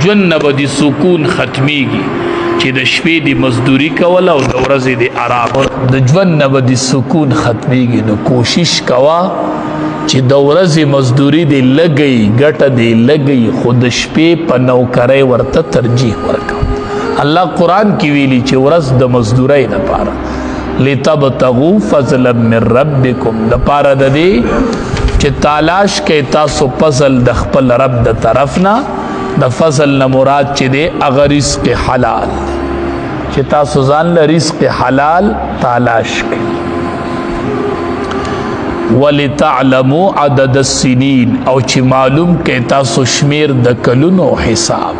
ژوند نه به دې سکون ختمیږي چې د شپې دی مزدوري کوله او د ورځې دی آرام. د ژوند نه به دې سکون ختمیږي. نو کوشش کوه چې د ورځې مزدوري دی لګي، ګټه دی لګي، خو د شپې په نوکرۍ ورته ترجیح ورکوه. الله قرآن کې ویلي چې ورځ د مزدورۍ لپاره، لتبتغوا فضلا من ربکم، د پاره د دې چې تلاش کې تاسو فضل د خپل رب د طرف نه. د فضل نه مراد چې دی هغه رزق حلال، چې تاسو ځان له رزق حلال تلاش کړئ. ولتعلموا عدد السنین، او چې معلوم کې تاسو شمیر د کلونو حساب.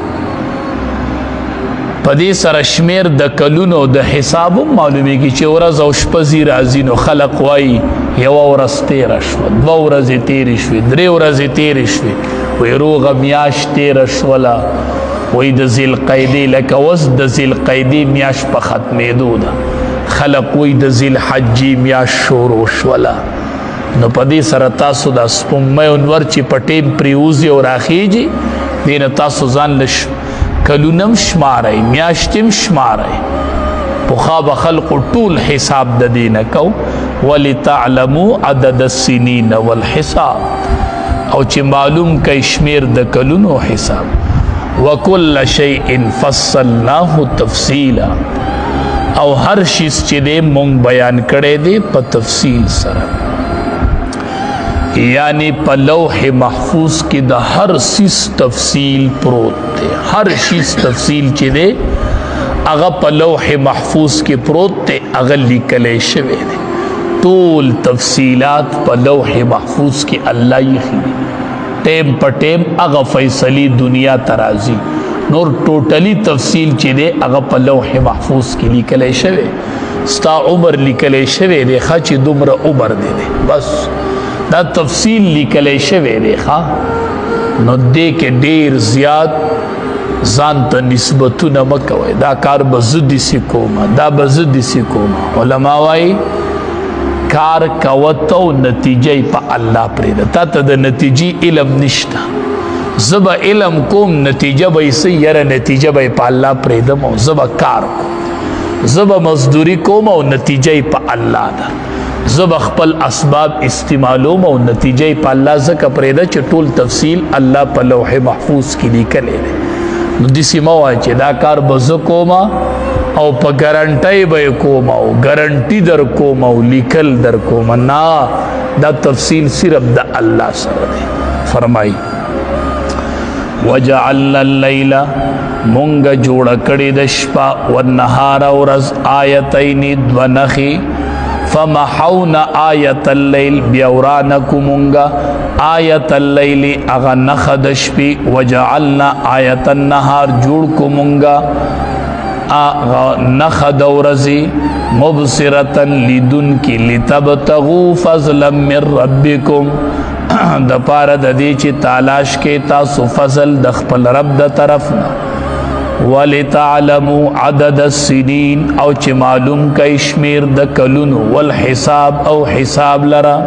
په دې سره شمیر د کلونو د حساب هم معلومیږي چې ورځ او شپه ځي راځي. نو خلق وایي یوه ورځ تېره شوه، دوه ورځې تېرې شوې، درې ورځې تېرې شوې، وایي روغه میاشت تېره شوله، وایي د ذیلقعدې، لکه اوس د ذیلقعدې میاشت په ختمېدو ده، خلق وایي د ذیلحجې میاشت شروع شوله. نو په دې سره تاسو د سپوږمۍ او نور چې په ټیم پرېوځي او راخیږي، دې نه تاسو ځان له کلونه هم شمارئ، میاشتې هم شمارئ. پخوا به خلقو ټول حساب د دې نه کو. ولتعلموا عدد السنین والحساب، او چې معلوم کئ شمیر د کلونو حساب. وکل شیء فصلناه تفصیلا، او هر شیز چې دی مونږ بیان کړی دی په تفصیل سره، یعنی په لوح محفوظ کې د هر څیز تفصیل پروت دی. هر شیز تفصیل چې دی هغه په لوح محفوظ کې پروت دی، هغه لیکلی شوی دی. ټول تفصیلات په لوح محفوظ کې الله یې دي. ټیم په ټیم هغه فیصلی دنیا ته راځي. نور ټوټلی تفصیل چې دی هغه په لوح محفوظ کې لیکلی شوی. ستا عمر لیکلی شوی دی، ښه، چې دومره عمر دی دی، بس دا تفصیل لیکلی شوی دی. ښه، نو دې کې ډیر زیات ځان ته نسبتونه مه کوئ، دا کار به زه داسې کوم، دا به زه داسې کوم. علما وایي کار کوه ته او نتیجه یې په الله پرېږده. تا ته د نتیجې علم نشته. زه به علم کوم، نتیجه به یې څه؟ یاره نتیجه به یې په الله پرېږدم او زه به کار کوم، زه به مزدوري کوم او نتیجه یې په الله ده. زه به خپل اسباب استعمالوم او نتیجه یې په الله ځکه پرېږده چې ټول تفصیل الله په لوح محفوظ کې لیکلی دی. نو داسې مه وایه چې دا کار به زه کوم او په ګارنټۍ به یې کوم او ګارنټي در کوم او لیکل در کوم. نه، دا تفصیل صرف د الله سره دی. فرمایي وجعلنا الليل، مونږ جوړ کړی د شپه، والنهار ورځ، آیتین، دوه نښې. فمحونا آیت الليل، بیا ورانه کو مونږه آیت الليل، هغه نښه د شپې، وجعلنا آیت النهار، جوړ کو مونږه هغه نښه د ورځې، مبصرة، لیدونکې، لتبتغوا فضلا من ربکم، د پاره د دې چې تلاش کې تاسو فضل د خپل رب د طرف نه، ولتعلموا عدد السنین، او چې معلوم کئ شمیر د کلونو، والحساب، او حساب لره.